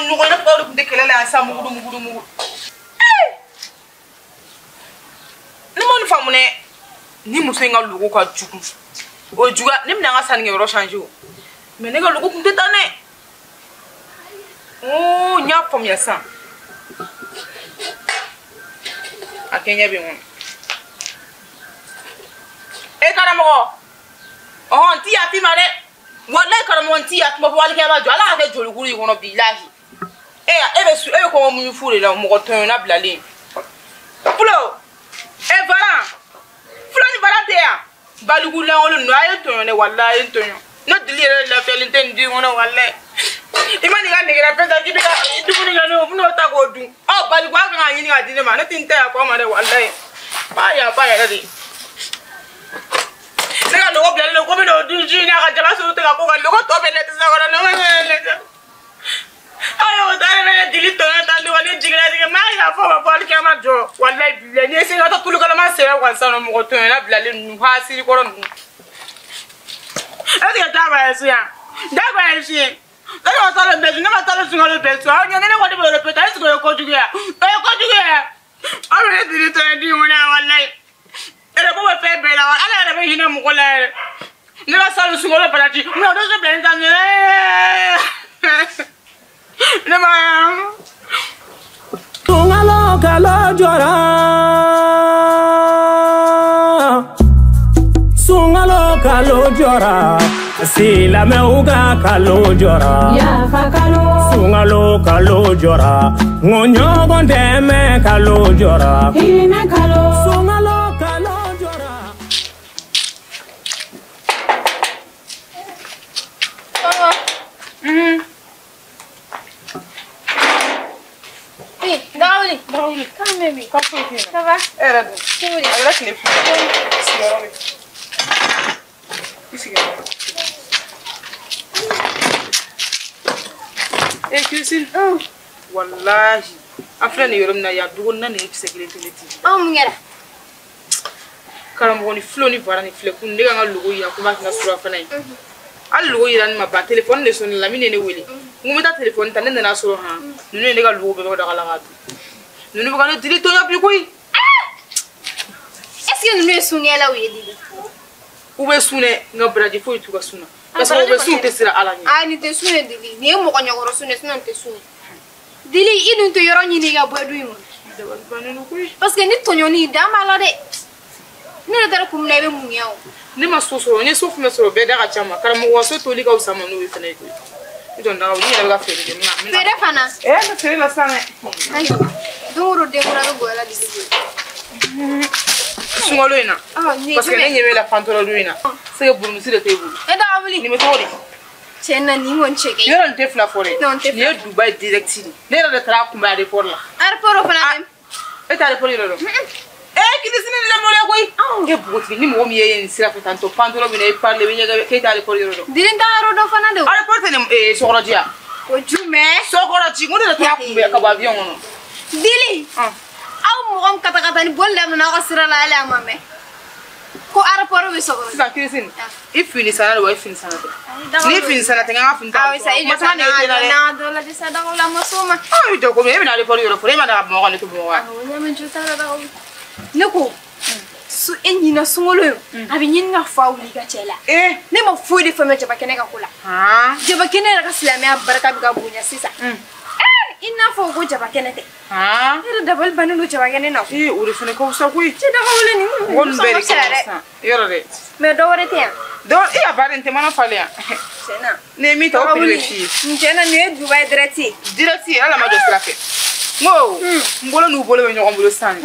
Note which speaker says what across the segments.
Speaker 1: ɲɔgɔn ye, ne fɔ aw de tun tɛ kɛlɛ la yan sisan mugu mugu mugu. Ne ma nin faamu dɛ. Ni muso in ka logo ka jugu. O ye juguya, ne bɛna n ka sannikɛyɔrɔ changer o. Mais ne ka logo tun tɛ taa dɛ. Oo, n y'a faamuya sisan. A kɛ ɲɛ bɛ n kɔnɔ. E karamɔgɔ, ɔhɔn n ti yafa i ma dɛ. Walayi karamɔgɔ n ti yafa i ma fo walikɛ b'a jɔ. Ala k'a kɛ jolikuru y'i kɔnɔ bilahi. E e bɛ su e bɛ kɔngɔ muɲu fu de la mɔgɔ tɔɲɔna bilalen. Fulo, e Varan, Fulo ni Varan tɛ yan. Baliku lankolon ninnu a ye n tɔɲɔ dɛ, walayi a ye n tɔɲɔ. Ne dili yɛrɛ lafiyalen tɛ nin du in kɔnɔ walayi. I ma n'i ka nɛgɛlafɛn ta k'i bɛ ka dumuni kɛ n'o ye, n'o ta k'o dun. Ɔ baliku a kan k'a ɲini k'a di ne ma, ne tɛ n ta yafa ma dɛ walayi. N b'a yafa yɛrɛ de. Ne ka logo bilalen don ko n bɛ n'o dun su in na ka jaba suru tigɛ ko ka logo tɔ bɛɛ lɛ tasa kɔnɔ ne ma ne ayi o taara ne dili tɔɲɔ ta don ne jiginna tigɛ n b'a yafa ma fo alikiyama jɔ walayi bilayi n'i ye se ka taa tulu kalaman sera kan sisan nɔ mɔgɔ tɔɲɔna bilalen ninnu hasiri kɔrɔ ninnu. E tɛ ka taa voyage yan taa voyage ye ne ma taa bɛɛ su ne ma taa sunkalo bɛɛ su aw ɲɛ ne kɔni bɛ répéter est ce que o ye kojugu ye o ye kojugu ye aw bɛ ne dili tɔɲɔ du in kɔnɔ yan walayi. Yɛrɛ ko bɛ fɛn bɛɛ la ala yɛrɛ bɛ hinɛ mɔgɔ la yɛrɛ ne ka salo sunkalo baraji n bɛna o dɔ bila ne ta ne ma
Speaker 2: Sunkalo kalo jɔra, sunkalo kalo jɔra, silamɛw ka kalo jɔra.
Speaker 3: Yafa kalo.
Speaker 2: Sunkalo kalo jɔra, n ko ɲɔgɔn dɛmɛ kalo jɔra.
Speaker 3: Hinɛ kalo.
Speaker 2: Sunkalo kalo jɔra.
Speaker 4: Oui, Daouli.
Speaker 1: Daouli.
Speaker 4: Quand même.
Speaker 1: Ka foyi tɛ yen.
Speaker 4: Ça va?
Speaker 1: E yɛrɛ dun?
Speaker 4: Cogo di?
Speaker 1: A kɛra tile fila ye. Sigiyɔrɔ bɛ. I sigiyɔrɔ. E Christine. Walahi. An filɛ nin yɔrɔ min na yan du kɔnɔna nin ye kisɛ kelen tɛ ne ti.
Speaker 4: Anw mun kɛra?
Speaker 1: Karamɔgɔ ni fulo ni vara ni filɛ kun ne ka n ka logo yira ko n b'a kɛ n ka surafana ye. Hali logo yira ne ma ban telefɔni de sɔnni Lamini ye ne wele. N ko n bɛ taa telefɔni ta ne nana sɔrɔ han ninnu ye ne ka logo bɛɛ bɔ daga la k'a dun. Ninnu bɛ ka ne dili tɔɲɔ bi koyi.
Speaker 4: Est ce que ninnu ye sunkɛlaw ye Dili?
Speaker 1: U bɛ sun dɛ nka baraji foyi t'u ka sun na. Parce que u bɛ sun u tɛ siran Ala ɲɛ.
Speaker 4: Ah nin tɛ sun ye Dili. Nin ye mɔgɔ ɲɛkɔrɔ sun ye sinon nin tɛ sun ye. Dili i dun tɛ yɔrɔ ɲini ka bɔ du in kɔnɔ.
Speaker 1: Dabali bannen don koyi.
Speaker 4: Parce que ni tɔɲɔni dan b'a la dɛ. Ne yɛrɛ taara kun min na i bɛ mun kɛ o?
Speaker 1: Ne ma so sɔrɔ, n ye so fɛn fɛn sɔrɔ bɛɛ da ka ca ma. Karamɔgɔ ka so toli ka fisa ma n'o ye fɛnɛ ye koyi. I jɔ n daga wuli, n yɛrɛ bɛ ka feere kɛ n bɛna.
Speaker 4: Feere fana?
Speaker 1: Ee n bɛ feere la sisan dɛ.
Speaker 4: Ayiwa don o don den kura bɛ gɔyɔ la Dili bolo.
Speaker 1: Sunkalo in na.
Speaker 4: Ɔ nin ye
Speaker 1: Parce que ne
Speaker 4: jumɛn?
Speaker 1: ɲɛ b'e la pantalon don in na. C'est que burumusi de t'e bolo.
Speaker 4: E daga wuli.
Speaker 1: Nin bɛ cogo di?
Speaker 4: Tiɲɛ na nin kɔni cɛ ka ɲi.
Speaker 1: Yɔrɔ nin tɛ fila fɔ dɛ.
Speaker 4: Non, n tɛ
Speaker 1: Nin ye Dubaï direct de. Ne yɛrɛ de taara a kunbɛn aéroport la.
Speaker 4: Aéroport fana bɛ.
Speaker 1: E tɛ aéroport yɔrɔ dɔn? Ee Kilisini ni lamɔlen koyi. E npogotigi ni mɔgɔ min ye nin sira fɛ tantɔ pantalon min na i parle i bɛ ɲɛgɛn k'e tɛ aéroport yɔrɔ dɔn.
Speaker 4: Dili t'a yɔrɔ dɔn fana de o.
Speaker 1: Aéroport tɛ nin sokɔrɔji ya?
Speaker 4: O jumɛn?
Speaker 1: Sokɔrɔji n ko ne de taara a kunbɛn ka bɔ avion kɔnɔ.
Speaker 4: Dili. Aw mɔgɔ min kata kata ni boli daminɛ aw ka sira la hali a ma mɛn. Ko aéroport bɛ sokɔrɔji.
Speaker 1: Sisan Kilisini i fini sanna de wa i fini sanna tɛ? N'i fini sanna tɛ n ka fini ta.
Speaker 4: Awɔ sa i jɔ sa
Speaker 1: Masala nege tɛ n na dɛ.
Speaker 4: n'an ka dɔ lajɛ sa daga wuli a ma s'o ma.
Speaker 1: Aw jɔ komi e bɛna aéroport yɔrɔ fɔ e ma na Bamakɔ ne to Bamakɔ yan.
Speaker 4: Awɔ n y'a mɛn jo t'a la daga wuli. Ne ko su e ɲinɛ sunkalo ye a bɛ ɲini ka fa wuli i ka cɛ la.
Speaker 1: Ee.
Speaker 4: Ne ma foyi de faamuya jabakɛnɛ ka ko la. Jabakɛnɛ yɛrɛ ka silamɛya barika bɛ ka bonya sisan. I n'a fɔ ko jabakɛnɛ tɛ. Ne yɛrɛ dabali bannen don jabakɛnɛ na.
Speaker 1: Ee o de fana ka fisa koyi.
Speaker 4: Cɛ daga wuli nin
Speaker 1: Mɔgɔ ninnu bɛɛ de
Speaker 4: fisaya
Speaker 1: kɛra
Speaker 4: dɛ.
Speaker 1: sisan. Yɔrɔ dɛ.
Speaker 4: Mais dɔ wɛrɛ tɛ yan.
Speaker 1: Dɔ e ka baara in tɛ mana falen yan.
Speaker 4: Tiɲɛ na.
Speaker 1: Ne ye min ta o prix bɛ f'i ye.
Speaker 4: Tiɲɛ na nin ye Dubaï direct ye.
Speaker 1: Direct ye Ala ma jɔ sira fɛ. N ko n bolo n'u bolo bɛ ɲɔgɔn bolo sisan.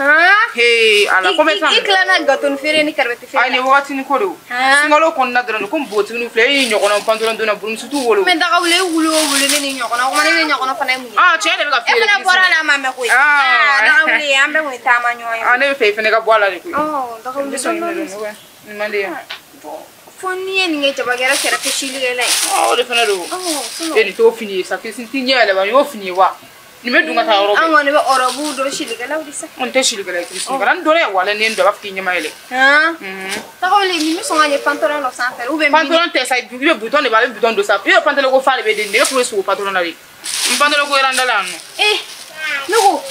Speaker 1: Hee Ala ko bɛ
Speaker 4: I tilala gâteau ni feere ni karabɛti feere.
Speaker 1: Ayi nin wagati ni ko de. Sunkalo kɔnɔna dɔrɔn de ko npogotigininw filɛ e y'i ɲɔgɔnna pantalon donna burumusi t'u bolo.
Speaker 4: Mais daga wuli e wuli o wuli ne ni ɲɔgɔnna o kuma ne ni ɲɔgɔnna fana ye mun ye?
Speaker 1: Ah cɛ de bɛ ka feere.
Speaker 4: E fana bɔra la a ma mɛn koyi. Ah daga wuli an bɛɛ kun ye taama ɲɔgɔn ye.
Speaker 1: Ah ne bɛ fɛ i fana ka bɔ a la de koyi.
Speaker 4: Ɔ daga wuli
Speaker 1: dɔɔni dɔɔni. Nin man di yan.
Speaker 4: Fo n'i ye nin kɛ jabakɛla kɛrɛfɛ silikɛla ye.
Speaker 1: Ɔ o de fana don. E nin t'o fini ye sa Kirisi t'i ɲɛ yɛlɛma nin y'o fini ye wa? Nin bɛ dun ka taa yɔrɔ bɛɛ.
Speaker 4: An kɔni bɛ ɔrɔbuw dɔn silikɛlaw de sa.
Speaker 1: N tɛ silikɛla ye Kirisi. Kana n dɔn dɛ walayi ni ye n dɔn a b'a fɔ k'i ɲɛ ma yɛlɛ.
Speaker 4: Daga wuli nin bɛ sɔn ka ɲɛ pantalon dɔ sanfɛ ou bien
Speaker 1: Pantalon tɛ sa i bɛ bouton de b'a la i bɛ bouton don sa. I bɛ pantalon ko fa de bɛ den ne bɛ sogo pantalon na de. N pantalon ko yɛrɛ n da la yan nɔ.
Speaker 4: Eh, ne ko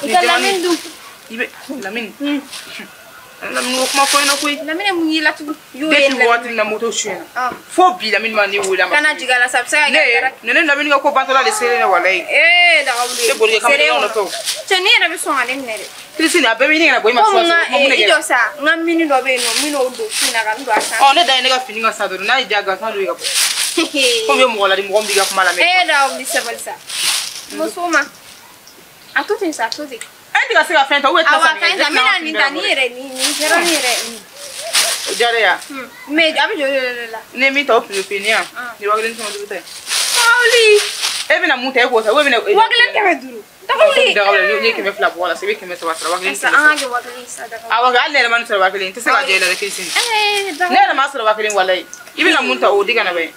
Speaker 4: i ka Lamini dun.
Speaker 1: I bɛ Lamini. Lamini ko kuma fɔ n ɲɛna koyi.
Speaker 4: Lamini mun y'i la tugun? Y'o ye
Speaker 1: Depuis waati min na moto suyɛna. Fo bi Lamini ma ne wele a ma.
Speaker 4: Kana jigin a la sa, a bɛ se ka kɛ.
Speaker 1: Ne ne Lamini ka ko bantɔla de selen ne walayi.
Speaker 4: Ee Dagawuli.
Speaker 1: Ne boli kɛ kamalen nɔfɛ o.
Speaker 4: Cɛ ne yɛrɛ bɛ sɔn ka ne minɛ dɛ.
Speaker 1: Kirisi a bɛɛ bɛ ɲini ka na bɔ i ma
Speaker 4: Komi
Speaker 1: suwazi.
Speaker 4: n ka i jɔ sa, n ka mini dɔ bɛ yen nɔ, n bɛ n'o don su in na ka n don a sanfɛ.
Speaker 1: Ɔ ne dan ye ne ka fini ka sa dɔrɔn n'a y'i diya gansan don i ka bɔ. Komi i bɛ mɔgɔ ladi mɔgɔ min b'i ka kuma lamɛn.
Speaker 4: Ee Dagawuli sabali sa. Muso ma. A to ten sa, a to ten.
Speaker 1: E tɛ ka se ka fɛn ta ou bien
Speaker 4: Awɔ a ka ɲi sa, n bɛna nin ta nin yɛrɛ nin kɛra nin yɛrɛ.
Speaker 1: O diyara ya.
Speaker 4: Mais a bɛ joli de la?
Speaker 1: Ne min ta o pili ni yan. Ni 1500 ta ye.
Speaker 4: Dagawuli.
Speaker 1: E bɛna mun ta e k'o ta ou bien e bɛna.
Speaker 4: 1500. Dagawuli.
Speaker 1: Dagawuli ne ye 200 bɔ a la sisan i bɛ 300 sara 1300.
Speaker 4: An ka kɛ 1000 sa Dagawuli.
Speaker 1: Awɔ hali ne yɛrɛ ma nin sɔrɔ 1000 n tɛ se k'a jɛ i la dɛ Kirisi.
Speaker 4: Ee Dagawuli.
Speaker 1: Ne yɛrɛ m'a sɔrɔ 1000 walayi. I bɛna mun ta o di ka na bɛn.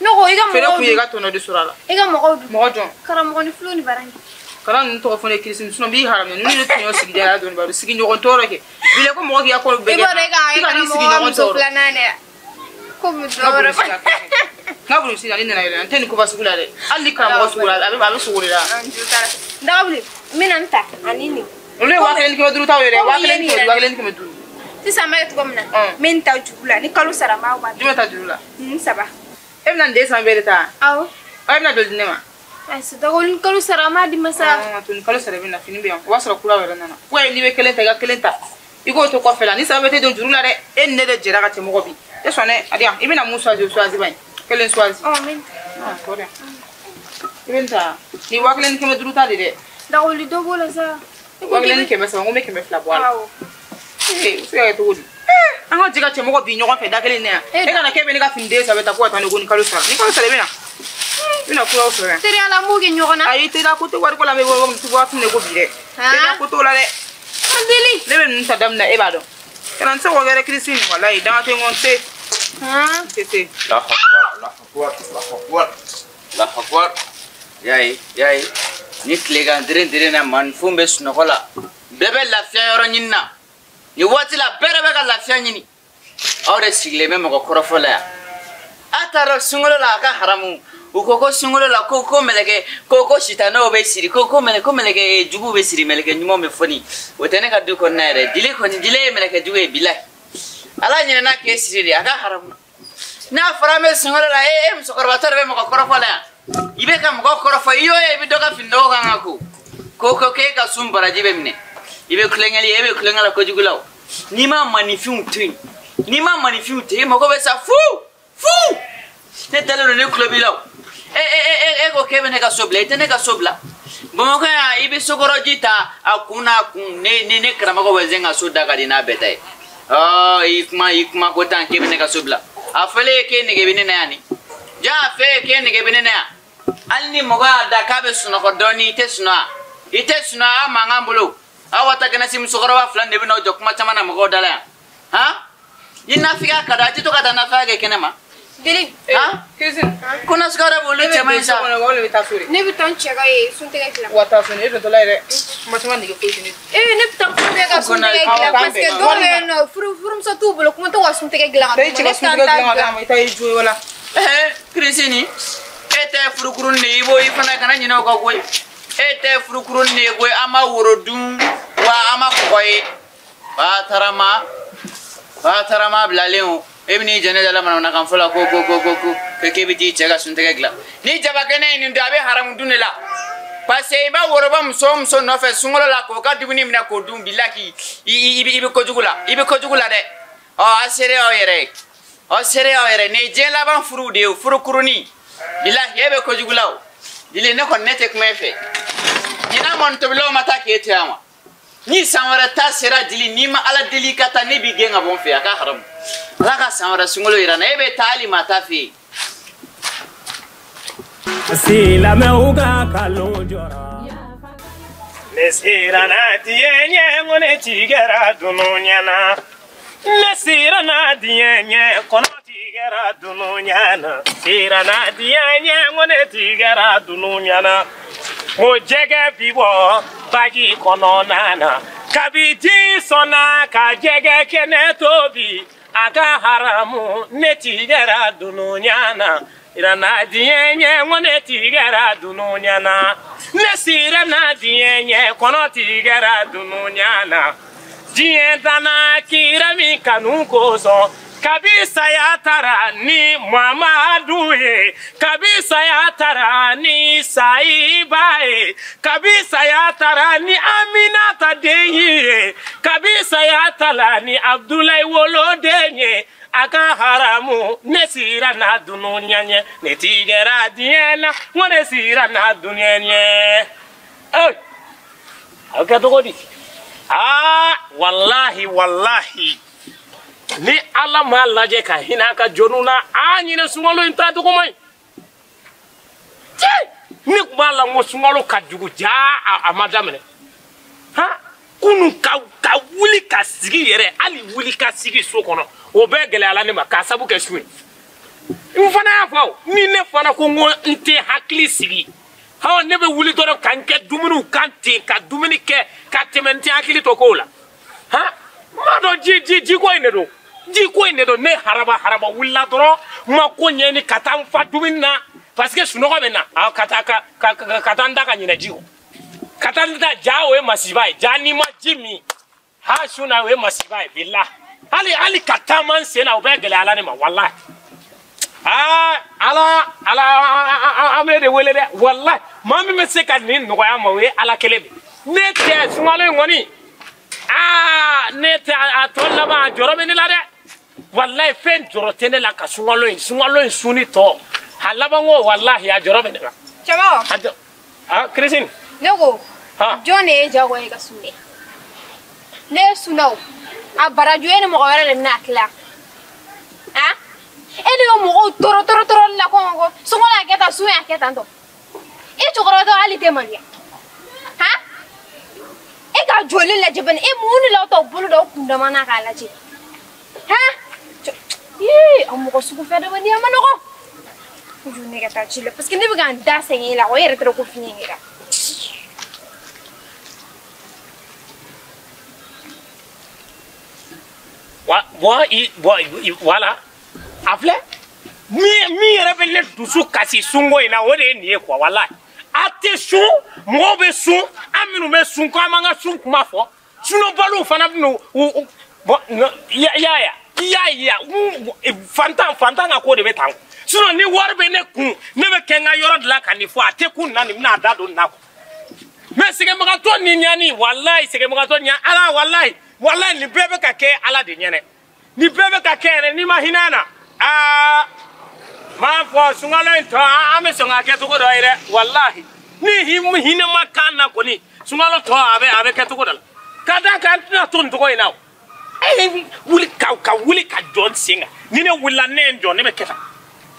Speaker 4: Ne ko i ka mɔgɔw.
Speaker 1: Feere kun ye i ka tɔnɔ de sɔrɔ a la.
Speaker 4: I ka mɔgɔw dun.
Speaker 1: Mɔgɔ jɔn?
Speaker 4: Karamɔgɔ ni fulo ni barangi.
Speaker 1: Kana ninnu tɔgɔ fɔ ne Kirisi sinon n b'i haramuya ninnu de tun y'o sigida la dɔɔni bari sigiɲɔgɔn tɔɔrɔ kɛ. Bi ko mɔgɔ k'i ka ko bɛɛ kɛ.
Speaker 4: I b'a dɔn e ka
Speaker 1: k'i ka n'i
Speaker 4: karamɔgɔ
Speaker 1: sigiɲɔgɔn
Speaker 4: muso
Speaker 1: tɔɔrɔ.
Speaker 4: filanan dɛ. Ko bɛ dɔ wɛrɛ fɔ.
Speaker 1: N ka burusi la ne nana yɛlɛ n tɛ nin koba sugu la dɛ. Hali ni karamɔgɔ sugu la a bɛ sogo de la.
Speaker 4: An jo t'a la. Dagawuli n bɛna n ta ani nin.
Speaker 1: Olu ye 1500 taw ye dɛ 1500 1500.
Speaker 4: Sisan n bɛ kɛ cogo min na. N bɛ nin ta juru la ni kalo sara n b'aw ba.
Speaker 1: Jumɛn ta juru la?
Speaker 4: Nin saba.
Speaker 1: E bɛna nin den san bɛɛ de ta?
Speaker 4: Awɔ.
Speaker 1: Ɔ e bɛna joli di ne ma?
Speaker 4: Ayi Dagawuli ni kalo sara an b'a di ma sa.
Speaker 1: To ni kalo sara i bɛ na fini bɛ yan o b'a sɔrɔ kura yɛrɛ nana. Wa n'i bɛ kelen ta i ka kelen ta. I k'o to kɔfɛ la ni saba bɛɛ tɛ don juru la dɛ. E ni ne de jɛra ka cɛ mɔgɔ bi. E sɔn dɛ a di yan i bɛna mun choisi o choisi ba in. Kelen choisi.
Speaker 4: Ɔ n bɛ nin
Speaker 1: ta. Tɔ de yan. I bɛ nin ta ni 1500 ta de dɛ.
Speaker 4: Dagawuli dɔ b'o la sa.
Speaker 1: 1300 n ko n bɛ 200 bɔ a la.
Speaker 4: Awɔ.
Speaker 1: Ee o bɛ se ka kɛ cogo di? An ka jɛ ka cɛmɔgɔ bin ɲɔgɔn fɛ da kelen na yan. E kana k'e bɛ ne ka fini den saba ta ko ka taa ne ko ni kalo sara. Ni kalo sara i bɛ na. I bɛna kuraw sɔrɔ yan.
Speaker 4: Teriya la n b'o kɛ ɲɔgɔn na.
Speaker 1: Ayi teriya ko tɛ wariko la n bɛ waati min na ko bi dɛ. Teriya ko t'o la dɛ.
Speaker 4: An deli.
Speaker 1: Ne bɛ ninnu ta daminɛ e b'a dɔn. Kana n se k'o kɛ dɛ Kirisi walayi danga tɛ n kɔ n tɛ. N tɛ se.
Speaker 5: Allahu akbar Allahu akbar Allahu akbar Allahu akbar. Y'a ye ni tilegan deren deren na maaninfinw bɛ sunɔgɔ la bɛɛ bɛ lafiya yɔrɔ ɲini na. Ni waati la bɛɛ de bɛ ka lafiya ɲini. Aw de sigilen bɛ mɔgɔ kɔrɔfɔ la yan. A taara sunkalo la a ka haramu. U ko ko sunkalo la ko ko mɛlɛkɛ ko ko sitanɛw bɛ siri ko ko mɛlɛkɛ ko mɛlɛkɛ juguw bɛ siri mɛlɛkɛ ɲumanw bɛ fɔni. O tɛ ne ka du kɔnɔna yɛrɛ. Dile kɔni dile ye mɛlɛkɛ jugu ye bilahi. Ala ɲinɛna k'e siri de a ka haramu. N'a fɔra an bɛ sunkalo la e musokɔrɔbatɔ de bɛ mɔgɔ kɔrɔfɔ la yan. I bɛ ka mɔgɔ kɔrɔfɔ i y'o ye i bɛ dɔ ka fini nɔgɔ kan ka ko. Ko ko k'e ka sun baraji bɛ minɛ. I bɛ kulonkɛ e bɛ kulonkɛ la kojugu la o. N'i ma maninfinw to yen n'i ma maninfinw to yen i mago bɛ sa fu fu ne dalen don ne tulo b'i la o. E e e e ko k'e bɛ ne ka so bila i tɛ ne ka so bila. Bamakɔ yan i bɛ sokɔrɔji ta a kun n'a kun ne ne ne karamɔgɔ bɛ zen ka so da ka di n'a bɛɛ ta ye. Ɔ i kuma ko tan k'e bɛ ne ka so bila. A fɔlen k'e nege bɛ ne na yan ni. Jɔn y'a f'e ye k'e nege bɛ ne na yan. Hali ni mɔgɔ y'a da k'a bɛ sunɔgɔ dɔɔni i tɛ sunɔgɔ. I tɛ sunɔgɔ a mankan bolo. Aw ka taa kɛnɛsi musokɔrɔba fila de bɛ n'aw jɔ kuma caman na mɔgɔw da la yan. Han? Ni nafigiya ka di a tɛ to ka taa nafigiya kɛ kɛnɛ ma.
Speaker 4: Deli.
Speaker 5: Han?
Speaker 1: Kirisi.
Speaker 5: Ko nasuguya wɛrɛ b'olu cɛ man ɲi sa.
Speaker 1: O de bɛ taa so de.
Speaker 4: Ne bɛ taa n cɛ ka ye suntigɛ dilan.
Speaker 1: Wa taa so ne dontɔla yɛrɛ. Kuma caman nege foyi tɛ ne.
Speaker 4: Ee ne bɛ taa suntigɛ ka suntigɛ dilan parce que dɔw bɛ yen nɔ furumuso t'u bolo kuma tɛ ka suntigɛ dilan ka
Speaker 1: d'u ma. I cɛ ka suntigɛ dilan ka d'a ma i taa i jo la.
Speaker 5: Ɛɛ Kirisi ni e tɛ furukuruni de ye i b'o i fana kana ɲinɛ o kɔ koyi. E tɛ furukuruni de ye koyi an ma woro dun wa an ma kɔgɔ ye. Batarama bilalen o. E bɛ n'i jɔ ne da la manamanakan fɔ la ko ko ko ko ko k'e bɛ t'i cɛ ka suntigɛ dilan. Ni jabakɛnɛ ye nin dun a bɛ haramu dun de la. Parce que i b'a woroba muso o muso nɔfɛ sunkalo la k'o ka dumuni minɛ k'o dun bilahi i bɛ kojugu la i bɛ kojugu la dɛ. Ɔ a seere y'aw yɛrɛ ye. Aw seere y'aw yɛrɛ nin ye diɲɛ laban furuw de ye o furukurunin. Bilahi e bɛ kojugu la o. Dile ne kɔni ne tɛ kuma e fɛ. Ɲinan mɔni tobilaw ma taa k'e to yan wa? Ni san wɛrɛ ta sera dili n'i ma ala deli ka taa ne b'i gɛn ka bɔ n fɛ a ka haramu. Ala ka san wɛrɛ sunkalo yira n na e bɛ taa hali maa t'a fɛ yen.
Speaker 2: Silamɛw ka kalo jɔra. Ne siranna diɲɛ ɲɛ ko ne tigɛra dunu ɲɛna. Ne siranna diɲɛ ɲɛ kɔnɔ tigɛra dunu ɲɛna. Siranna diɲɛ ɲɛ ko ne tigɛra dunu ɲɛna. Ko jɛgɛ bi bɔ baji kɔnɔna na. Kabi ji sɔnna ka jɛgɛ kɛnɛ tobi a ka haramu ne tigɛra dunu ɲɛna. Siranna diɲɛ ɲɛ n ko ne tigɛra dunu ɲɛna. Ne siranna diɲɛ ɲɛ kɔnɔ tigɛra dunu ɲɛna. Diɲɛ danna kira min kanu kosɔn. Kabi saya taara ni Mamadu ye, kabi saya taara ni Sayiba ye, kabi saya taara ni Aminata den ye, kabi saya taara ni Abdulayi woloden ye. A ka haramu ne siranna dunuya ɲɛ, ne tigɛra diɲɛ na, n ko ne siranna dunuya ɲɛ. Ee, a bɛ kɛ cogo di? Aa, walahi walahi. Ni Ala m'a lajɛ ka hinɛ a ka jɔnw na, a ɲinɛ sunkalo in ta cogo man ɲi. Cɛ, ne tun b'a la n ko sunkalo ka jugu jaa a ma daminɛ. Han, kunun ka wuli ka sigi yɛrɛ, hali wuli ka sigi so kɔnɔ, o bɛɛ gɛlɛyala ne ma k'a sabu kɛ su ye. N fana y'a fɔ, ni ne fana ko n ko n tɛ hakili sigi, hɔn ne bɛ wuli dɔrɔn ka n kɛ dumuniw kan ten, ka dumuni kɛ ka tɛmɛ n tɛ hakili to kow la. Han, n m'a dɔn jiko in de don. Jiko in de don, ne haraba wulila dɔrɔn n ma ko ɲɛɲini ka taa n fa dumuni na parce que sunɔgɔ bɛ n na. A ka taa ka taa n da ka ɲinɛ ji kɔ. Ka taa n da ja o ye masiba ye. Ja n'i ma ji min ha su na o ye masiba ye bilahi. Hali ka taama n sen na o bɛɛ gɛlɛyala ne ma walahi. Aa Ala an bɛ de wele dɛ walahi. Maa min bɛ se ka nin nɔgɔya ma o ye Ala kelen de. Ne tɛ sunkalo in kɔni. Aa ne tɛ a tɔ laban a jɔrɔ bɛ ne la dɛ. Walahi fɛn jɔrɔ tɛ ne la ka sunkalo in sunni tɔ. A laban ko walahi a jɔrɔ bɛ ne la.
Speaker 4: Cɛba.
Speaker 2: A Christine.
Speaker 4: Ne ko. Jɔn de ye jagoya ye ka sun dɛ? Ne ye sunna o. A barajo e ni mɔgɔ wɛrɛ de bɛna a tila. Han? E de ye mɔgɔw tɔɔrɔ la ko sunkalo y'a kɛ tan sun y'a kɛ tan tɔ. E cɛkɔrɔbatɔ hali tɛ maloya. Han? E ka joli lajɛ bani e mun de la aw t'aw bolo da aw kundama na k'a lajɛ. Han? Yee, aw mɔgɔ sugu fɛ adamadenya ma nɔgɔn. Kojugu ne ka taa ci la parce que ne bɛ ka n da sɛgɛn e la o yɛrɛ tɛ ko fiɲɛ kɛra.
Speaker 2: Voilà. A filɛ min yɛrɛ bɛ ne dusu kasi sunko in na o de ye nin ye quoi walahi. A tɛ sun, mɔgɔw bɛ sun, an minnu bɛ sun ko an b'an ka sun kuma fɔ. Sunobaliw fana bɛ n'u bon i y'a ye fantan ka ko de bɛ tan. Sinon ni wari bɛ ne kun, ne bɛ kɛ n ka yɔrɔ de la ka nin fɔ a tɛ kun na nin bɛna a da don nin na quoi. Mais sɛgɛnbagatɔ ni ɲani walahi sɛgɛnbagatɔ ni Ala walahi walahi nin bɛɛ bɛ ka kɛ Ala de ɲɛnɛ. Nin bɛɛ bɛ ka kɛ yɛrɛ n'i ma hinɛ na. Aa m'a fɔ sunkalo in tɔ an bɛ sɔn k'a kɛ cogo dɔ ye dɛ walahi. Ni hinɛ ma k'an na kɔni sunkalo tɔ a bɛ kɛ cogo dɔ la. Ka d'a kan an tɛna to nin cogo in na o. E wuli ka wuli ka jɔ n sen kan. Ni ne wulila ne ye n jɔ ne bɛ kɛ tan.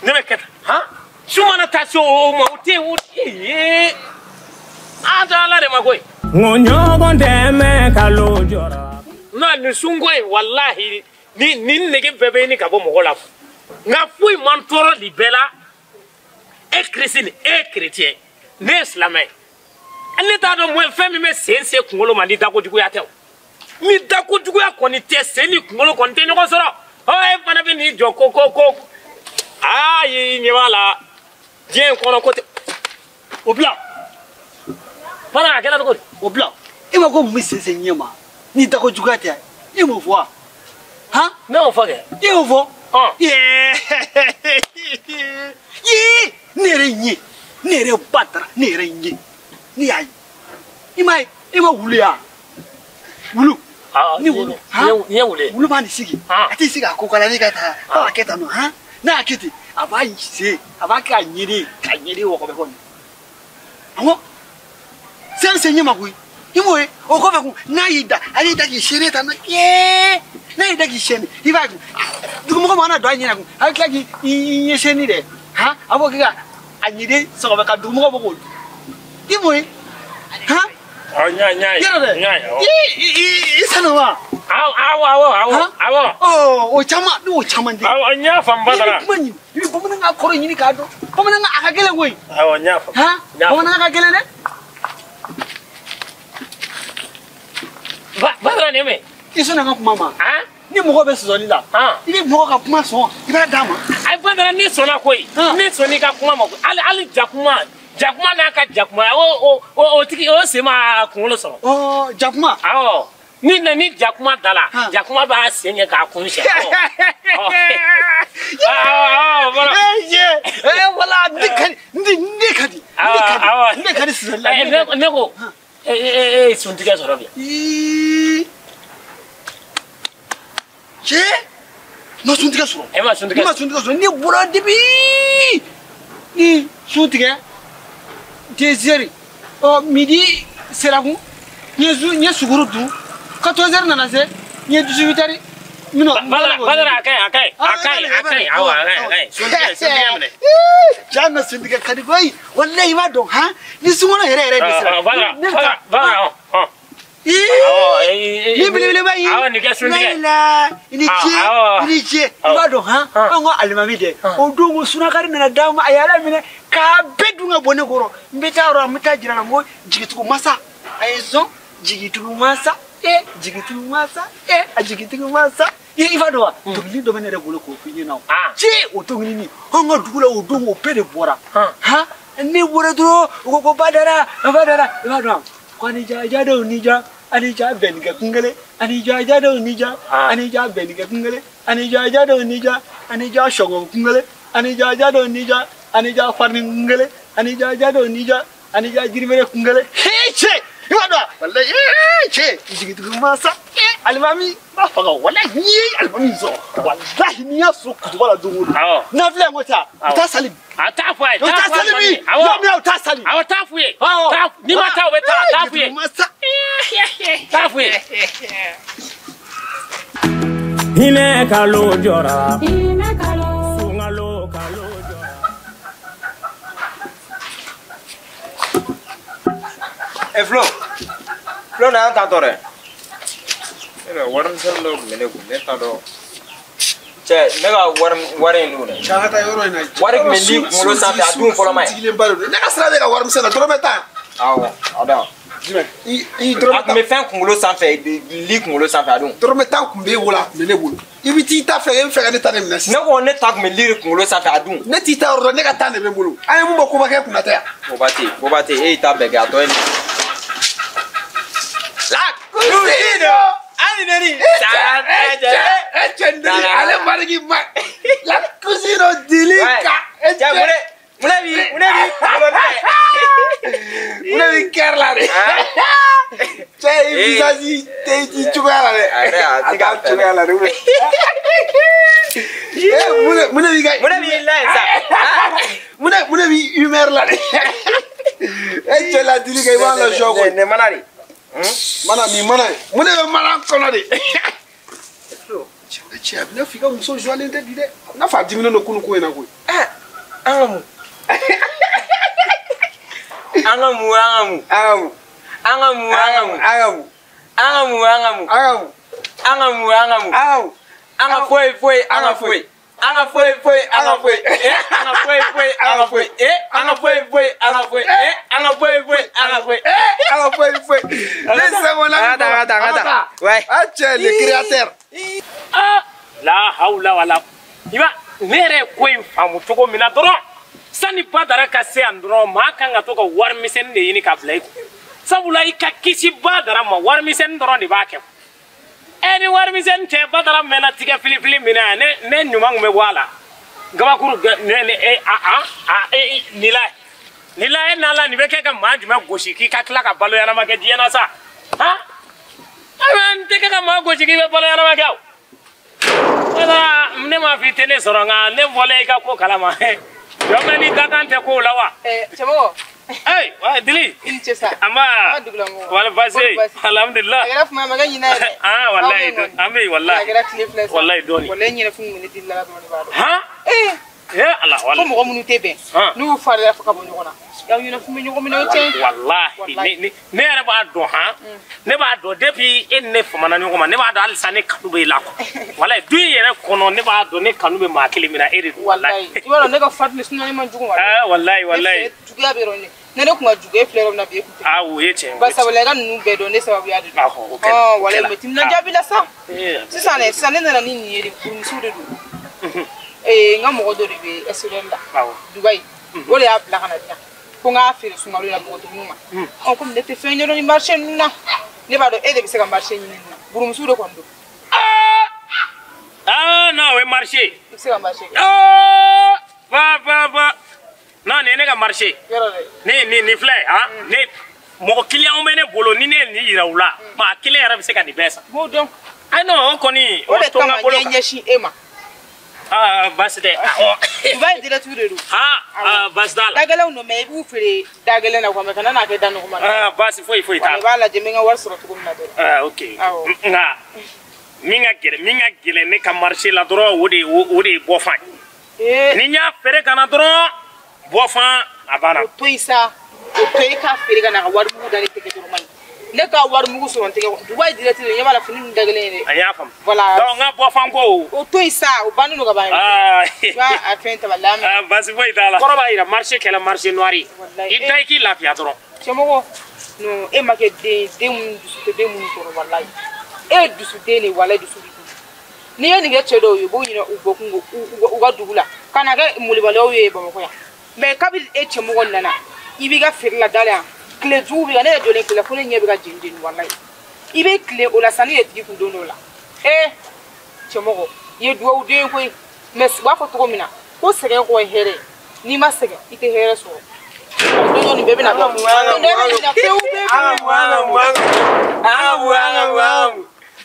Speaker 2: Ne bɛ kɛ tan han. Su mana taa se o ma o tɛ o ye. An tɛ Ala de ma koyi.
Speaker 6: N ko ɲɔgɔn dɛmɛ kalo jɔra.
Speaker 2: Non nin sunko in walahi ni nege bɛɛ bɛ ɲini ka bɔ mɔgɔ la. Nka foyi man tɔɔrɔ nin bɛɛ la. E Christine e chrétien ne ye silamɛ ye. Ne t'a dɔn fɛn min bɛ sen se kunkolo ma ni dakojuguya tɛ o. Ni dakojuguya kɔni tɛ sen ni kunkolo kɔni tɛ ɲɔgɔn sɔrɔ. Ɔ e fana bɛ n'i jɔ ko aa i ɲɛ b'a la diɲɛ in kɔnɔ ko tɛ o bila. Fana a kɛra cogo di?
Speaker 7: O bila. E ma ko mun bɛ sen se ɲɛ ma ni dakojuguya tɛ e m'o fɔ wa? Han?
Speaker 2: Ne y'o fɔ kɛ.
Speaker 7: E y'o fɔ?
Speaker 2: Ɔn.
Speaker 7: Yee! Ne yɛrɛ ɲɛ ne yɛrɛ ba taara ne yɛrɛ ɲɛ ne y'a ye i m'a ye e ma wulu ye wa? Wulu. Ni wulu han?
Speaker 2: N ye wulu ye.
Speaker 7: Wulu b'a ni sigi. A t'i sigi a ko kala ne ka taa a b'a kɛ tan nɔ han? N'a y'a kɛ ten a b'a sen a b'a kɛ ka ɲɛden wɔgɔbɛ kɔni. Awɔ. Sen bɛ se ɲɛ ma koyi. I m'o ye o kɔfɛ kun n'a y'i da a y'i da k'i sɛnɛ tan nɔ yee n'a y'i da k'i sɛnɛ i b'a ye kun dugumɔgɔ mana don a ɲɛna kun a bɛ tila k'i ɲɛ sɛnɛ dɛ han a b'o kɛ ka a ɲɛden sɔgɔbɛ ka dugumɔgɔ bɔ k'o dun i m'o ye han.
Speaker 2: Awɔ n y'a ye.
Speaker 7: Yɔrɔ dɛ
Speaker 2: N y'a ye awɔ.
Speaker 7: I sanu wa.
Speaker 2: Awɔ awɔ.
Speaker 7: Ɔ o caman ni o caman tɛ.
Speaker 2: Awɔ n y'a faamu Badara.
Speaker 7: I bɛ kuma ɲini i bɛ bamanankan kɔrɔ ɲini k'a dɔn bamanankan a ka gɛlɛn koyi.
Speaker 2: Awɔ n y'a faamu.
Speaker 7: Han bamanankan ka gɛlɛn dɛ.
Speaker 2: Badara nin mɛn.
Speaker 7: I sɔnna n ka kuma ma.
Speaker 2: Han.
Speaker 7: Ni mɔgɔ bɛ sɔsɔli la.
Speaker 2: Han.
Speaker 7: I bɛ mɔgɔ ka kuma sɔn i b'a d'a ma.
Speaker 2: Ayi Badara. Badara ne sɔnna koyi. Ne sɔnna i ka kuma ma koyi. Hali jakuma. Jakuma n'a ka jakuma o tigi o sen ma kunkolo sɔrɔ.
Speaker 7: Ɔ jakuma.
Speaker 2: Awɔ. Ni jakuma da la. Jakuma b'a sen kɛ k'a kun siɲɛ. Awɔ bɔra.
Speaker 7: Wala ne ka di. Ne ka di sisan la.
Speaker 2: Ne ko e suntigɛ sɔrɔ bi.
Speaker 7: Cɛ ma suntigɛ sɔrɔ.
Speaker 2: E ma suntigɛ.
Speaker 7: Ne ma suntigɛ sɔrɔ ne bɔra depuis ni suntigɛ. 2h midi sera kun n ye sukaro dun 14h nana se n ye 18h minɔ.
Speaker 2: Badara a ka ɲi awɔ a ka ɲi suntigɛ minɛ.
Speaker 7: Ja na suntigɛ ka di koyi walayi i b'a dɔn han ni sunkalo yɛrɛ yɛrɛ de sera.
Speaker 2: Badara Badara
Speaker 7: ni belebeleba ye.
Speaker 2: Awɔ nin kɛ suntigɛ.
Speaker 7: I ni ce i ni ce i b'a dɔn han an ko alimami dɛ o don ko sunakari nana d'an ma a y'ala minɛ k'a bɛɛ dun ka bɔ ne kɔrɔ n bɛ taa yɔrɔ n bɛ taa jira la n ko jigitugu masa a ye sɔn jigitugu masa jigitugu masa a jigitugu masa i b'a dɔn wa dɔnkili dɔ bɛ ne yɛrɛ bolo k'o f'i ɲɛna o ce o dɔnkili nin an ka dugu la o don o bɛɛ de bɔra han ne bɔra dɔrɔn u ko ko Badara Badara i b'a dɔn ko ani ja jadenw ni ja ani ja bɛnnikɛ kun kelen ani ja jadenw ni ja ani ja bɛnnikɛ kun kelen ani ja jadenw ni ja ani ja sɔgɔ kun kelen ani ja jadenw ni ja ani ja farini kun kelen ani ja jadenw ni ja ani ja jiribere kun kelen hee cɛ i b'a dɔn walayi cɛ jigitugu masa alimami b'a faga walayi n'i ye alimami sɔrɔ walayi n'i y'a sɔrɔ kutuba la don o don n'a filɛ ko ta u t'a sali.
Speaker 2: A t'a fɔ a ye.
Speaker 7: U t'a sali bi yɔrɔ min na u t'a sali.
Speaker 2: Awɔ t'a f'u ye. N'i ma taa u bɛ taa t'a f'u ye. T'a f'u ye.
Speaker 6: Hinɛ kalo jɔra. Hinɛ kalo. Sunkalo kalo jɔra.
Speaker 8: Flo. Flo na yan tantɔ dɛ. E bɛ warimisɛnnin dɔ tun bɛ ne kun ne t'a dɔn. Cɛ ne ka wari in dun dɛ.
Speaker 9: Cɛ an ka taa yɔrɔ in na.
Speaker 8: Wari tun bɛ li kunkolo sanfɛ a dun fɔlɔ ma ye.
Speaker 9: Sigilenba de don. Ne ka sira bɛ ka warimisɛn na dɔrɔmɛ tan.
Speaker 8: Awɔ a da.
Speaker 9: Jumɛn i dɔrɔmɛ tan.
Speaker 8: A tun bɛ fɛn kunkolo sanfɛ li kunkolo sanfɛ a dun.
Speaker 9: Dɔrɔmɛ tan tun b'e bolo a tun bɛ ne bolo. I bɛ t'i ta fɛ e bɛ fɛ ka ne ta de minɛ sisan.
Speaker 8: Ne ko ne ta tun bɛ li kunkolo sanfɛ a dun.
Speaker 9: Ne t'i ta yɔrɔ dɔn ne ka tan de bɛ n bolo. An ye mun bɔ kobakɛ kunna tɛ yan.
Speaker 8: Koba tɛ yen e y'i ta bɛɛ kɛ a tɔ ye nin. La cousine.
Speaker 9: Ale marigi ma la cousine Dilika. Mun bi kɛrɛ la de. Cɛ i visage tɛ i cogoya la dɛ. A t'a cogoya la dɛ. Mun de b'i ka.
Speaker 8: Mun de b'i la yen sa.
Speaker 9: Mun de b'i humeur la dɛ. E cɛ la Dilika i b'a la sɔ koyi.
Speaker 8: Nin mana de.
Speaker 9: Mana nin mana ye mun de bɛ mana kɔnɔ de. Cɛ a bɛ n'a fɔ i ka muso joilen tɛ bi dɛ. A bɛ n'a fɔ a diminen don kunun ko in na koyi.
Speaker 8: An ka mun. An ka mun an ka mun an ka mun an ka mun an ka mun an ka mun an ka mun an ka mun an ka mun an ka mun an ka foyi foyi an ka foyi an ka foyi foyi an ka foyi an ka foyi foyi an ka foyi an ka foyi foyi an ka foyi an ka foyi foyi an ka foyi
Speaker 9: an ka foyi foyi. Ne sɛgɛnna.
Speaker 8: An ka taa an ka taa. Ouais.
Speaker 9: A cɛ le créateur.
Speaker 2: Ah la hawla wala. I b'a ne yɛrɛ ye ko in faamu cogo min na dɔrɔn sani Badara ka se yan dɔrɔn maa kan ka to ka warimisɛnnin de ɲini ka bila i kun sabula i ka kisi Badara ma warimisɛnnin dɔrɔn de b'a kɛ. Ni warimisɛnnin tɛ Badara mɛnna tigɛ filifili min na ne ɲuman kun bɛ bɔ a la gabakuru ne a a e nin la nin la e n'a la nin bɛ kɛ ka maa jumɛn gosi k'i ka tila ka balo ɲɛnama kɛ diɲɛ na sa han ayiwa n tɛ kɛ ka maa gosi k'i bɛ balo ɲɛnama kɛ o. Badara ne m'a fɔ i tɛ ne sɔrɔ nka ne bɔlen i ka ko kalama jɔn bɛ ni dakan tɛ kow la wa.
Speaker 1: Cɛmɔgɔ.
Speaker 2: Hey, wa Dili.
Speaker 1: I ni ce sa.
Speaker 2: An ba. Wala baasi. Alhamdulillah.
Speaker 1: A kɛra kuma ma kɛ ɲinɛ yɛrɛ.
Speaker 2: Ah wallahi an bɛ yen wallahi.
Speaker 1: A kɛra tile fila sa.
Speaker 2: Wallahi dɔɔni.
Speaker 1: Wallahi n yɛrɛ fun kun bɛ ne Dili la dɔrɔn de b'a dɔn.
Speaker 2: Han? Ala wallahi.
Speaker 1: Ko mɔgɔ minnu tɛ bɛn. N'u y'u fariya fo ka bɔ ɲɔgɔn na. Y'aw ɲɛna fun bɛ ɲɔgɔn minɛ o cɛ.
Speaker 2: Wallahi ne yɛrɛ b'a dɔn han. Ne b'a dɔn depuis e ni ne famana ɲɔgɔn ma ne b'a dɔn halisa ne kanu bɛ e la quoi. Wallahi du in yɛrɛ kɔnɔ ne b'a dɔn ne kanu bɛ maa kelen min na e de don.
Speaker 1: Wallahi. I b'a dɔn ne ka farini sinɔn man jugu wa.
Speaker 2: Ah wallahi wallahi.
Speaker 1: Juguya bɛ yɔrɔ ne. Ne kun ka jugu e filɛ yɔrɔ min na bi e kun tɛ.
Speaker 2: Ah o ye tiɲɛ ye.
Speaker 1: Bari sabula i ka ninnu bɛɛ dɔn ne sababuya de don.
Speaker 2: Ah o kɛra.
Speaker 1: Wallahi mais timinandiya b'i la sa. Sisan dɛ sisan ne nana ni nin ye de kurumusiw de don. N ka mɔgɔ dɔ de bɛ SOL la.
Speaker 2: Awɔ.
Speaker 1: Dubayi. O de y'a bila ka na di yan. Ko n k'a feere sunkalo la npogotigininw ma. Ɔ komi ne tɛ fɛn ɲɛdɔn ni marché ninnu na. Ne b'a dɔn e de bɛ se ka marché ɲini nin na. Burumusiw de kɔni don.
Speaker 2: Ah non, o ye marché.
Speaker 1: I bɛ se ka marché kɛ.
Speaker 2: Ah va va va. Non, nin ye ne ka marché.
Speaker 1: Yɔrɔ dɛ.
Speaker 2: Ne nin filɛ han ne mɔgɔ client bɛ ne bolo ni ne ye nin yira u la maa kelen yɛrɛ bɛ se ka nin bɛɛ san.
Speaker 1: N b'o dɔn.
Speaker 2: Ayi non o kɔni
Speaker 1: O de
Speaker 2: to n
Speaker 1: kama
Speaker 2: ka bolo
Speaker 1: n ye
Speaker 2: kan.
Speaker 1: ɲɛsin e ma.
Speaker 2: Ah baasi tɛ.
Speaker 1: Dubayi directeur de don.
Speaker 2: Ah baasi t'a la.
Speaker 1: Da gɛlɛnw don mais i b'u feere da gɛlɛn na quoi mais kana n'a kɛ da nɔgɔman na.
Speaker 2: Ah baasi foyi foyi t'a
Speaker 1: Wa i
Speaker 2: la.
Speaker 1: b'a lajɛ n bɛ n ka wari sɔrɔ cogo min na dɔrɔn.
Speaker 2: Ah ok.
Speaker 1: Awɔ.
Speaker 2: Nka min ka gɛlɛn ne ka marché la dɔrɔn o de ye bɔfan ye. Ni n y'a feere ka na dɔrɔn bɔfan a banna.
Speaker 1: O to yen sa, o to yen k'a feere ka na ka wari mugu da ne tɛgɛ dɔrɔn man ɲi. Ne ka wari mugu sɔrɔ n tɛgɛ kɔnɔ. Dubayi directeur ɲɛ b'a la fini ninnu da gɛlɛn ye dɛ.
Speaker 2: A y'a faamu.
Speaker 1: Voilà.
Speaker 2: Donc n ka bɔfan ko.
Speaker 1: O to yen sa, o bannen don ka ban.
Speaker 2: Ah.
Speaker 1: Tu vois a fɛn tabali la.
Speaker 2: Ah baasi foyi t'a la. Kɔrɔ b'a jira marché kɛla marché noir ye.
Speaker 1: Walayi.
Speaker 2: I da i k'i lafiya dɔrɔn.
Speaker 1: Cɛmɔgɔ, non e ma kɛ den ye den minnu dusu tɛ den minnu kɔrɔ walayi. E ye dusuden de ye walayi dusu b'i kun. N'i ye nin kɛ cɛ dɔw ye u b'u ɲinɛ u bɔkun kɔ u ka dugu la ka na kɛ molibaliyaw ye Bamakɔ yan. Mais kabini e cɛmɔgɔ nana i b'i ka feere la da la yan tile jugu b'i kan ne yɛrɛ jɔlen tile la fo ne ɲɛ bɛ ka jeni jeni walayi. I bɛ tile o la sanni yɛrɛ tigi kun don dɔw la. Ee cɛmɔgɔ i ye dugawu den ye koyi mais u b'a fɔ cogo min na ko sɛgɛn kɔ ye hɛrɛ ye n'i ma sɛgɛn i tɛ hɛrɛ sɔrɔ. Don dɔ nin bɛɛ bɛna ban. Don dɔ bɛ ɲina pewu pewu.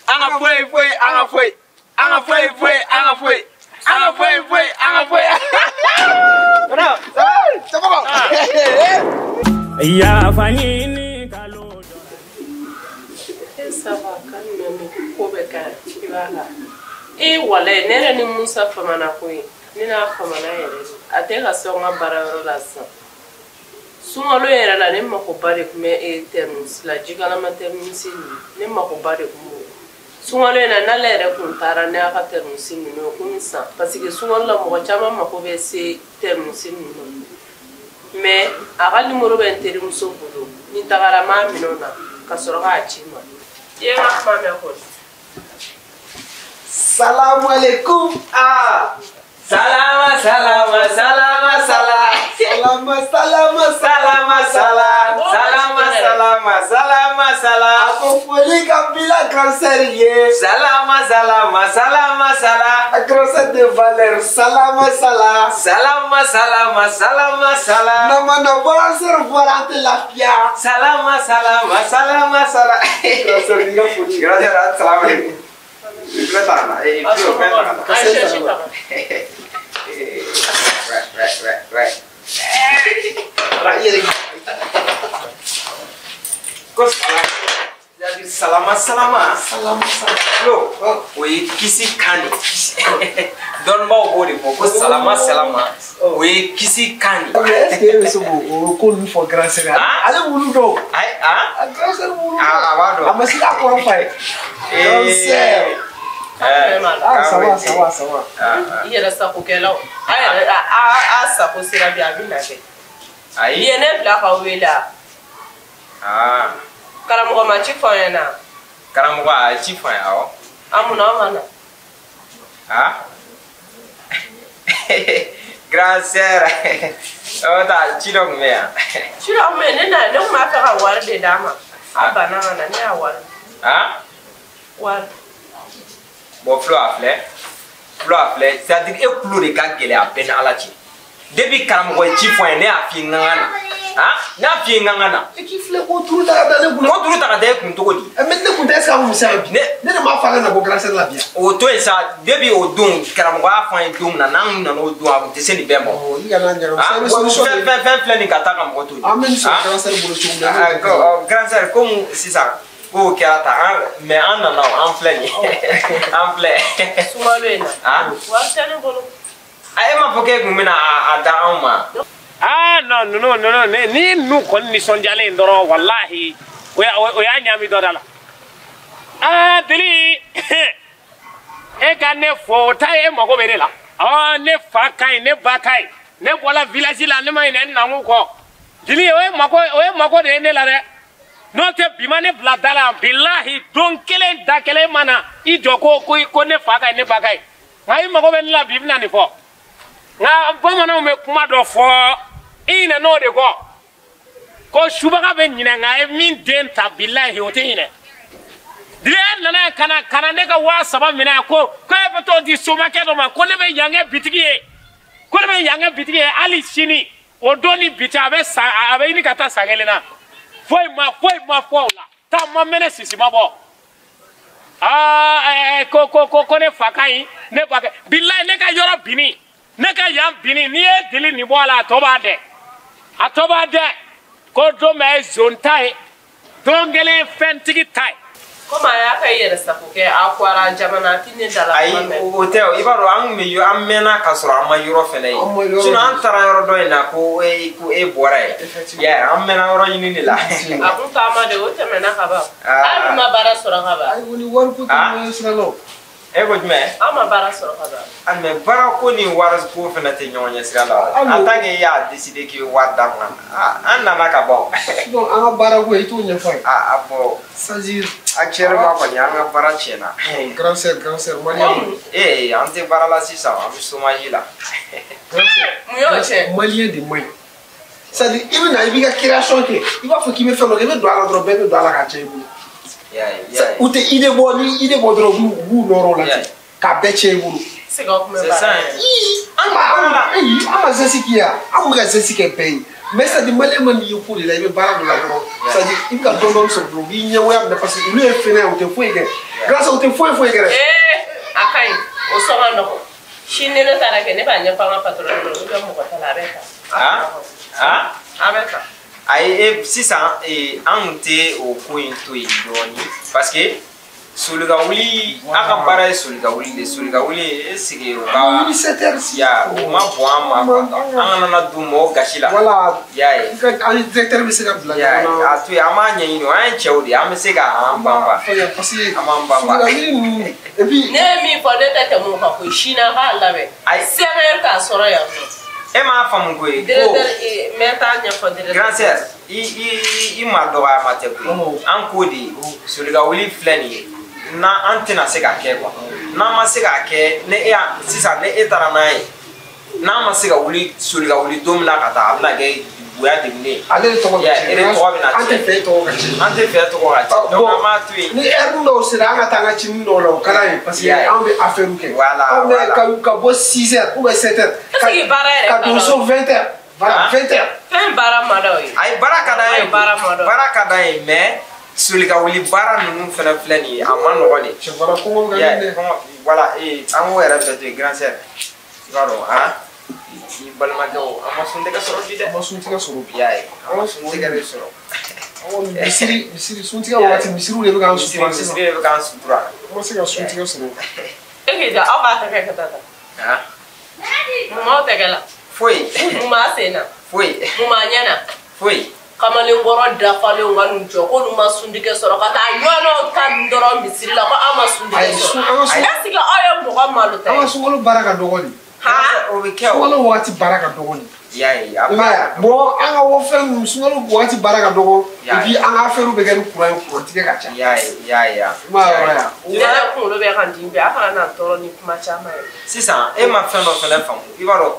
Speaker 8: An ka foyi foyi an ka foyi an ka foyi foyi an ka foyi an ka foyi foyi an ka foyi.
Speaker 9: Cɛkɔrɔba.
Speaker 6: Yafa ɲini kalo
Speaker 10: E saba kan jumɛn bɛ ko bɛ kɛ i b'a la. E walayi ne yɛrɛ ni Musa famana koyi ne n'a famana yɛrɛ de a tɛ ka se an ka baarayɔrɔ la sisan. Sunkalo yɛrɛ la ne makoba de tun bɛ e tɛrimusi la jikalama tɛrimusi ninnu ne makoba de tun b'o. Sunkalo in na n'ale yɛrɛ kun taara ne y'a ka tɛrimusi ninnu o kun san parce que sunkalo la mɔgɔ caman mako bɛ se tɛrimusi ninnu ma. Mais a ka nimoro bɛ n terimuso bolo ni tagara n b'a minɛ o na ka sɔrɔ k'a ci ma. I ye n ka kuma mɛn kɔni.
Speaker 9: Salamu alaikum.
Speaker 8: Ah salama salama salama sala.
Speaker 9: Salama salama
Speaker 8: salama sala salama salama salama sala.
Speaker 9: A ko foli ka bila grand sœur ye.
Speaker 8: Salama salama salama sala.
Speaker 9: A grand sœur de valeur salama sala.
Speaker 8: Salama salama salama sala.
Speaker 9: Nama na grand sœur bɔra an tɛ lafiya.
Speaker 8: Salama salama salama sala.
Speaker 9: Grand sœur i ka foli.
Speaker 8: Grand sœur salamu alaikum. Filɛ ta ka na ee fɛn ta ka na.
Speaker 10: A sɛsi ta.
Speaker 8: Ouais. Ko salama salama
Speaker 9: salama salama.
Speaker 8: Flo o ye kisi kan de ye. Dɔnnibaaw b'o de fɔ ko salama salama o ye kisi kan de ye.
Speaker 9: Mais est-ce que e bɛ se k'o ko ninnu fɔ grand sœur ye? Ale b'olu dɔn.
Speaker 8: Ayi ah.
Speaker 9: A grand sœur b'olu dɔn.
Speaker 8: A b'a dɔn.
Speaker 9: A ma se k'a kɔrɔ f'a ye. Grand sœur. Ah ça va ça va ça va.
Speaker 10: I yɛrɛ sagokɛlaw a yɛrɛ a sago sera bi a bɛ na kɛ.
Speaker 8: Ayi.
Speaker 10: I ye ne bila ka wele a.
Speaker 8: Ah.
Speaker 10: Karamɔgɔ ma ci fɔ an ɲɛna.
Speaker 8: Karamɔgɔ a ye ci fɔ an ye awɔ.
Speaker 10: A munna aw ma na?
Speaker 8: Ah. Grand sœur. O ta ci dɔ tun bɛ yan.
Speaker 10: Ci dɔ tun bɛ yen ne na ne tun b'a fɛ ka wari de d'a ma. A banna ka na ne y'a wari.
Speaker 8: Ah.
Speaker 10: Wari.
Speaker 8: Bon Flo a filɛ Flo a filɛ c'est à dire e tulo de ka gɛlɛn a bɛɛ ni Ala cɛ. Depuis karamɔgɔ ye ci fɔ an ye ne y'a f'i ye n ka na. Ah ne y'a f'i ye n ka na.
Speaker 9: E k'i filɛ ko turu ta ka da ne kun.
Speaker 8: Ko turu ta ka da e kun cogo di?
Speaker 9: Mais ne kun tɛ est ce que a kun bɛ se ka bi? Ne de m'a fɔ a ka na ko grand sœur la bi yan.
Speaker 8: O to yen sa depuis o don karamɔgɔ y'a fɔ an ye don min na n'an nana o don a kun tɛ se nin bɛɛ ma.
Speaker 9: I kana ɲagami sa i bɛ solution de.
Speaker 8: Fɛn filɛ nin ka taa ka mɔgɔ to yen.
Speaker 9: An bɛ nin sɔrɔ grand sœur bolo cogo min na.
Speaker 8: Grand sœur komi sisan kow kɛra tan an mais an nana o an filɛ nin ye an filɛ.
Speaker 10: Sunkalo in na.
Speaker 8: Ah
Speaker 10: Wari tɛ ne bolo.
Speaker 8: A e m'a fɔ k'e kun bɛna a da anw ma.
Speaker 2: Ah non non non ni ninnu kɔni nisɔndiyalen dɔrɔn walahi o y'a ɲaami dɔ da la. Ah deli e ka ne fo o ta ye e mago bɛ ne la. Ah ne fa ka ɲi ne ba ka ɲi ne bɔra village la ne ma ɲinɛ n nakun kɔ. Deli o ye mako de ye ne la dɛ. N'o tɛ bi ma ne bila da la bilahi don kelen da kelen ma na i jɔ ko ne fa ka ɲi ne ba ka ɲi. Nka i mago bɛ ne la bi i bɛna nin fɔ. Nka bamananw bɛ kuma dɔ fɔ i ɲinɛn'o de kɔ. Ko subaga bɛ ɲinɛ nka a ye min den ta bilahi o tɛ ɲinɛ. Dire nana kana ne ka 3000 minɛ ko e bɛ t'o di somakɛ dɔ ma ko ne bɛ yan kɛ bitigi ye. Ko ne bɛ yan kɛ bitigi ye hali sini o don ni bi cɛ a bɛ san a bɛ ɲini ka taa san kelen na. Foyi ma fɔ o la. Taa ma mɛnɛ sisi ma bɔ. Aa ko ne fa ka ɲi ne ba kɛ bilahi ne ka yɔrɔ binni ne ka yan binni n'i ye dili nin bɔ a la a tɔ b'a dɛ. A tɔ b'a dɛ. Ko don bɛɛ ye zon ta ye don kelen fɛntigi ta ye.
Speaker 10: Komi a y'a kɛ yɛrɛ sago kɛ a kɔra jamana ti ne da la.
Speaker 8: Ayi o tɛ o i b'a dɔn an kun bɛ an mɛnna ka sɔrɔ an ma yɔrɔ fɛnɛ ye sinon an taara yɔrɔ dɔ in na ko e bɔra yen ya an mɛnna yɔrɔ ɲini de la.
Speaker 10: A kun taama de o tɛmɛna ka ban hali ma baara sɔrɔ ka ban.
Speaker 9: Ayi o ni wari ko tɛ ɲɔgɔn sira la o.
Speaker 8: E ko jumɛn?
Speaker 10: An ma baara sɔrɔ ka ban.
Speaker 8: Ah mais baara ko ni wari ko fɛnɛ tɛ ɲɔgɔn ɲɛ sira la. En tant que i y'a décidé k'i bɛ wari d'a ma an nana ka ban.
Speaker 9: Sinon an ka baara ko i t'o ɲɛfɔ a ye.
Speaker 8: Ah bon.
Speaker 9: C'est-à-dire.
Speaker 8: Actuellement kɔni an ka baara tiɲɛna.
Speaker 9: Grand sœur malien.
Speaker 8: Ee an tɛ baara la sisan an bɛ chômage la.
Speaker 9: Grand sœur.
Speaker 10: Mun y'o tiɲɛ?
Speaker 9: Malien de man ɲi. C'est-à-dire i bɛ na i b'i ka création kɛ i b'a fɔ k'i bɛ fɛn dɔ kɛ i bɛ don a la dɔrɔn bɛɛ bɛ don a la k'a tiɲɛ i bolo. U tɛ idée bɔ ni idée bɔ dɔrɔn u b'u nɔrɔ o la ten k'a bɛɛ tiɲɛ i bolo.
Speaker 10: C'est ça.
Speaker 9: An ma zesi k'i ya an bɛ ka zesi kɛ bɛɛ ye mais c'est à dire malien ma n'i ye ko de la i bɛ baara dɔ la dɔrɔn c'est à dire i bɛ ka dɔɔni dɔɔni sɔrɔ dɔrɔn u b'i ɲɛngoya minɛ parce que olu ye fɛnɛ ye u tɛ foyi kɛ grâce u tɛ foyi foyi kɛ dɛ.
Speaker 10: A ka ɲi o sɔn ka nɔgɔn sini ne taara kɛ ne b'a ɲɛfɔ an ka patron ɲɛna olu bɛ mɔgɔ ta la a bɛ ta. A bɛ ta.
Speaker 8: Ayi sisan an kun tɛ o ko in to yen dɔɔni parce que solika wuli an ka baara ye solika wuli de solika wuli est ce que o ka
Speaker 9: wuli 7 heures
Speaker 8: ya o ma bɔn an ma quoi an kana na don mɔgɔw gasi la.
Speaker 9: Voilà
Speaker 8: y'a ye
Speaker 9: an directeur bɛ se ka bila ɲɔgɔn
Speaker 8: na. A to yen an b'a ɲɛɲini an ye cɛw de ye an bɛ se k'an banba.
Speaker 9: Parce que
Speaker 8: an b'an banba.
Speaker 9: Solika wuli ninnu et puis.
Speaker 10: Ne ye min fɔ ne tɛ tɛmɛ o kan koyi sini an k'a labɛn.
Speaker 8: Ayi
Speaker 10: 5 heures k'a sɔrɔ yan nɔ.
Speaker 8: E m'a faamu koyi ko
Speaker 10: n t'a ɲɛfɔ directeur.
Speaker 8: Grand sœur i ma dɔgɔya ma tɛ koyi an k'o de solika wuli filɛ nin ye n'an tɛna se k'a kɛ quoi n'an ma se k'a kɛ ne e y'a sisan ne e taara n'a ye n'an ma se ka wuli solika wuli don min na ka taa a bɛna kɛ bonya degunnen ye.
Speaker 9: Ale de tɔgɔ bɛ tiɲɛ
Speaker 8: e de tɔgɔ bɛ na tiɲɛ
Speaker 9: an tɛ fɛ e tɔgɔ ka tiɲɛ.
Speaker 8: An tɛ fɛ e tɔgɔ ka tiɲɛ donc an b'a to yen.
Speaker 9: Ni heure dɔw sera an ka taa an ka cinin dɔw la o ka d'an ye parce que anw bɛ affaire kɛ.
Speaker 8: Voilà
Speaker 9: voilà ka bɔ 6 heures ou bien 7 heures. Ka don so 20 heures. Voilà 20 heures.
Speaker 10: Fɛn baara ma d'o ye.
Speaker 8: Ayi baara ka d'an ye.
Speaker 10: Baara ma d'o ye.
Speaker 8: Baara ka d'an ye mais solika wuli baara ninnu fana filɛ nin ye a ma nɔgɔn de.
Speaker 9: Cɛ baara kɔngɔ ka di dɛ.
Speaker 8: Voilà an k'o yɛrɛ bɛɛ to yen grand sœur i b'a dɔn han. I balimakɛw an ma suntigɛ sɔrɔ bi dɛ.
Speaker 9: An ma suntigɛ sɔrɔ bi.
Speaker 8: I y'a ye an ma suntigɛ de sɔrɔ.
Speaker 9: Misiri misiri suntigɛ wagati misiriw de bɛ k'an sutura sisan.
Speaker 8: Misiri de bɛ k'an sutura.
Speaker 9: An ma se ka suntigɛ sɔrɔ.
Speaker 10: E k'i da aw b'a tɛgɛ ka taa ta. Mun b'aw tɛgɛ la?
Speaker 8: Foyi.
Speaker 10: Mun b'a sen na?
Speaker 8: Foyi.
Speaker 10: Mun b'a ɲɛ na?
Speaker 8: Foyi.
Speaker 10: Kamalenkɔrɔ dafalenw ka n'u jɔ k'olu ma suntigɛ sɔrɔ ka taa ɲɔnɔ ta nin dɔrɔn misiri la ko aw ma suntigɛ sɔrɔ. Est ce que aw ye mɔgɔ malo ta ye?
Speaker 9: An ka sunkalo baara ka dɔgɔ de.
Speaker 8: O bɛ kɛ o.
Speaker 9: Sunkalo wagati baara ka dɔgɔ de.
Speaker 8: I y'a ye a
Speaker 9: I m'a ye bon an ka fɛn ninnu sunkalo wagati baara ka dɔgɔ et puis an ka affaire bɛ kɛ ni courant ye courant tigɛ ka ca.
Speaker 8: I y'a ye i y'a ye.
Speaker 9: I m'a ye yɔrɔ ya.
Speaker 10: Ne yɛrɛ kunkolo bɛ ka n dimi bi a kana na n tɔɔrɔ ni kuma caman ye.
Speaker 8: Sisan e ma fɛn dɔ fɛnɛ faamu i b'a dɔn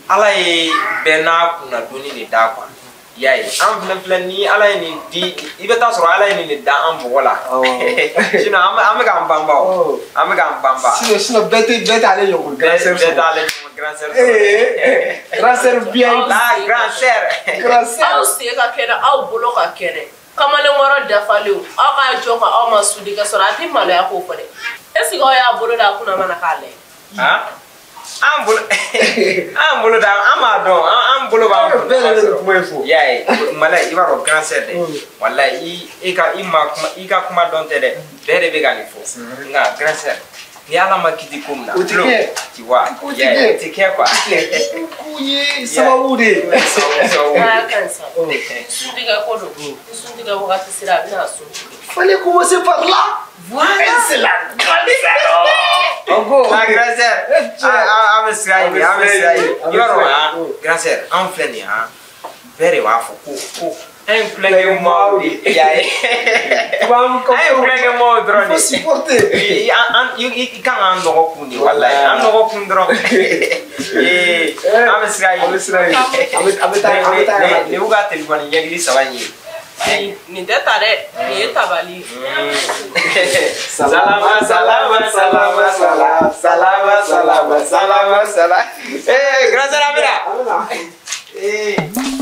Speaker 8: Ala ye bɛɛ n'a kunnadonni de da quoi. I y'a ye an fɛnɛ filɛ ni Ala ye nin di i bɛ taa sɔrɔ Ala ye nin de da an bɔgɔ la. Sinon an bɛ k'an banba o. An bɛ k'an banba.
Speaker 9: Sinon bɛɛ t'ale ɲɔgɔn grand sœur sɔrɔ.
Speaker 8: Bɛɛ t'ale ɲɔgɔn grand sœur sɔrɔ.
Speaker 9: Grand sœur bien.
Speaker 8: La grand sœur.
Speaker 9: Grand sœur.
Speaker 10: Aw sen ka kɛnɛ aw bolo ka kɛnɛ kamalenkɔrɔ dafalenw aw k'a jɔ ka aw ma sudikɛ sɔrɔ a tɛ maloya k'o fɔ dɛ. Est ce que aw y'a bolo da kunna mana k'a lajɛ?
Speaker 8: An bolo da an b'a dɔn an bolo b'an kun.
Speaker 9: Bɛɛ de bɛ kuma in fɔ.
Speaker 8: I y'a ye Malayi i b'a dɔn grand sœur dɛ walayi i ka kuma dɔn tɛ dɛ bɛɛ de bɛ ka nin fɔ nka grand sœur ni Ala ma kiti ko min na.
Speaker 9: O tɛ kɛ.
Speaker 8: Tu vois
Speaker 9: o tɛ kɛ.
Speaker 8: O tɛ kɛ quoi.
Speaker 9: Ko ye sababu de ye.
Speaker 8: Sababu.
Speaker 10: N'a ka ɲi sa. Suntigɛ ko don ni suntigɛ wagati sera a bɛna sun tigɛ.
Speaker 9: Fallait commencer par là. Voilà. C'est la grande sœur.
Speaker 8: La grande sœur. An bɛ sira ɲini an bɛ sira ɲini. I b'a dɔn han grande sœur anw filɛ nin ye han bɛɛ de b'a fɔ ko an ye kulonkɛ maaw de ye. I y'a ye. An ye kulonkɛ maaw dɔrɔn de.
Speaker 9: Il faut supporter.
Speaker 8: I kan k'an nɔgɔ kun de walayi an nɔgɔ kun dɔrɔn. Ee an bɛ sira ye.
Speaker 9: An bɛ sira ye. An bɛ taa an bɛ taa.
Speaker 8: Nin y'u ka telefɔni ɲɛkili 3 in ye.
Speaker 1: Nin tɛ ta dɛ, nin ye tabali ye.
Speaker 8: Salama salama salama salama salama salama salama salama. Ee grand sœur an bɛ na.
Speaker 9: An bɛ na.
Speaker 8: Ee.